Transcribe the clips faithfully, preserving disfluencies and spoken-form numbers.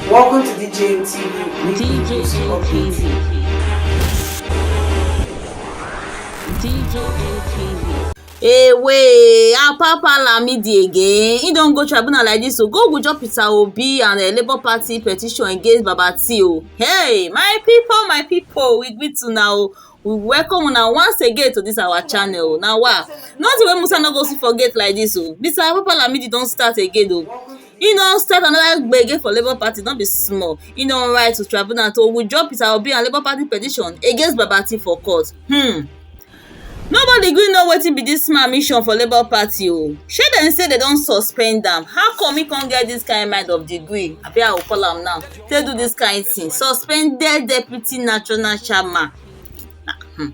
Welcome to D J M T V weekly news update. D J A T V. Away, Apapa Lamidi again. He don go tribunal like this, so go go job Peter Obi and uh, Labour Party petition against Baba T O. Hey, my people, my people, we greet you now. We welcome una once again to this our channel. Now, wow, nothing wey Musa no go see for gate like this. Oh, Mister Apapa Lamidi don start again. Oh, he don start another gbege for Labour Party, no be small. He don write to tribunal to withdraw Peter Obi and Labour Party petition against Baba T for court. Hmm. Nobody gree know wetin be this man mission for Labour Party. Oh, shey dem say dem don suspend am? How come he come get this kind mind of degree, abi I go call am now, take do this kind thing, suspended deputy national chairman? Hmm.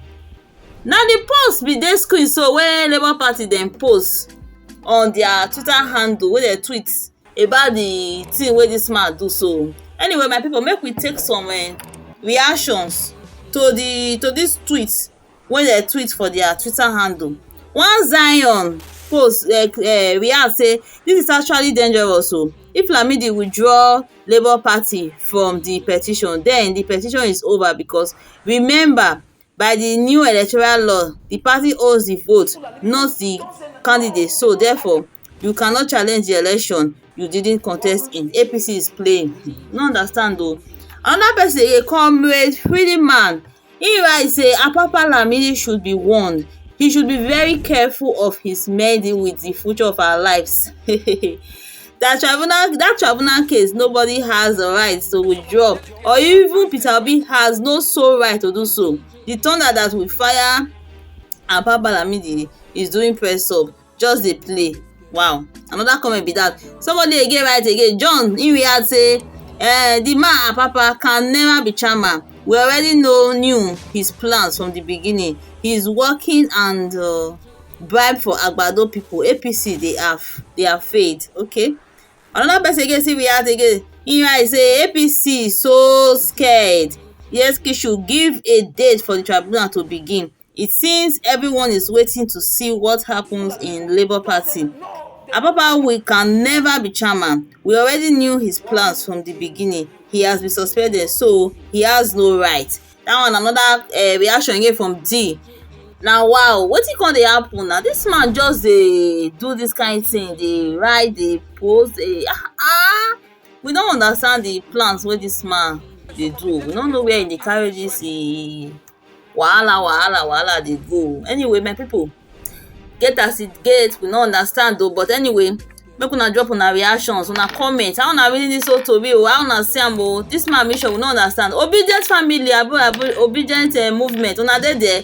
Na the post be dey screen so, wey Labour Party dem post on their Twitter handle, wey dem tweet about the thing wey this man do. So anyway, my people, make we take some uh, reactions to the to this tweet wey dem tweet for their Twitter handle. One Zion post uh, uh, react say this is actually dangerous. So if Lamidi withdraw Labour Party from the petition, then the petition is over, because remember, by the new electoral law, the party owns the vote, not the candidate. So therefore, you cannot challenge the election you didn't contest in. A P C is playing. No understand though. Another person again, Comrade Freeman, he write say Apapa Lamidi should be warned. He should be very careful of his meddling with the future of our lives. That tribunal that tribunal case, nobody has the right to withdraw, or even Peter Obi has no sole right to do so. The thunder that will fire Apapa Lamidi is doing press up, just dey play. Wow, another comment be that. Somebody again write again, John, he react say eh, the man Apapa can never be chairman. We already know knew his plans from the beginning. He is working and uh, bribe for Agbado people. A P C, they have they have failed. Okay. Another person again still react again. He write say A P C is so scared. Yes, he should give a date for the tribunal to begin. It seems everyone is waiting to see what happens in Labour Party. Apapa, we can never be chairman. We already knew his plans from the beginning. He has been suspended, so he has no right. That one, another uh, reaction again from D. Now, wow, wetin come dey happen now? This man just dey do this kind thing, dey write, dey post, dey ah, ah. We don't understand the plans wey this man dey do. We don't know where he dey carry this eh, wahala, wahala, wahala dey go. Anyway, my people, get as it get, we no understand though. But anyway, make una drop una reactions, una comment. How una reading this whole tori o? How una see am o? This man mission, we no understand. Obedient family, abi, abi, obedient uh, movement. Una dey there.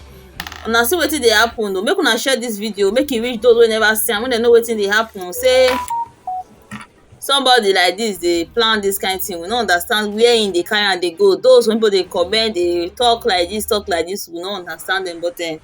Una see wetin dey happen o. Make una share this video, make e reach those wey never see am, make dem know wetin dey happen. Say somebody like this dey plan this kind thing, we no understand where him dey carry am dey go. Those when people dey comment, dey talk like this, talk like this, we no understand them. But uh,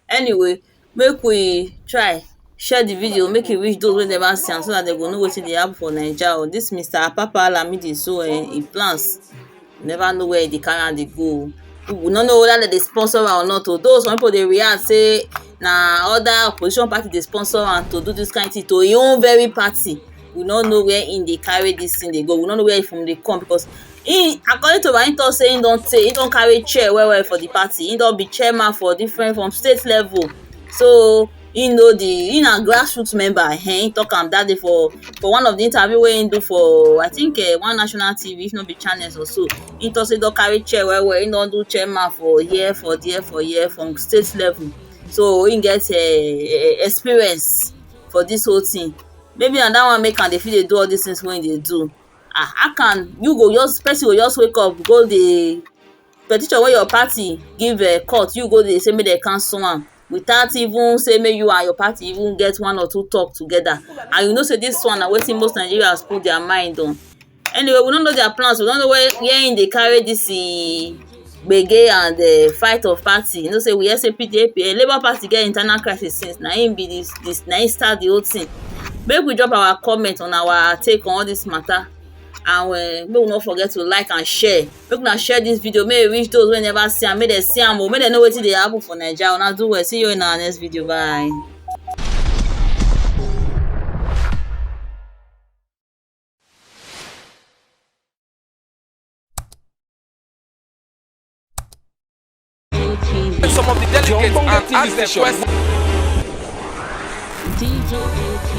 anyway, make we try share the video, make e reach those wey never see am, so that they go know wetin dey happen for Naija o. This Mister Apapa Lamidi, so uh, he plans, we never know where he dey carry am dey go. We no know whether they dey sponsor am or not o. Though some people dey react say na other opposition party dey sponsor am to do this kind thing to him own very party. We no know where him dey carry this thing dey go. We no know where he from dey come, because he, according to what he talk say, he don take, he don carry chair well well for the party. He don be chairman for different, from state level. So he know the, he na grassroots member. Eh, he talk am that day for for one of the interview wey he do for, I think, uh, one national T V, if no be channels or so. He talk say he don carry chair well well. He don do chairman for here, for there, for here, from state level. So he get uh, experience for this whole thing. Maybe na that one make am dey fit dey do all these things wey he dey do. Ah, how can you go just, person go just wake up, go dey petition wey your party give uh, court, you go dey say make dem cancel am without even say make you and your party even get one or two talk together. And you know say this one na wetin most Nigerians put their mind on. Anyway, we no know their plans, we no know where where im dey carry this eh, gbege and eh, fight of party. You know say we hear say P D P, eh, Labour Party get internal crisis since, na im be this this na im start the whole thing. Make we drop our comment on our take on all this matter, and eh, make we no forget to like and share. Make una share this video, make e reach those wey never see am, make dem see am o, make dem know wetin dey happen for Naija. Una do well, see you in our next video, bye. some of the delegates and ask them questions. D J A T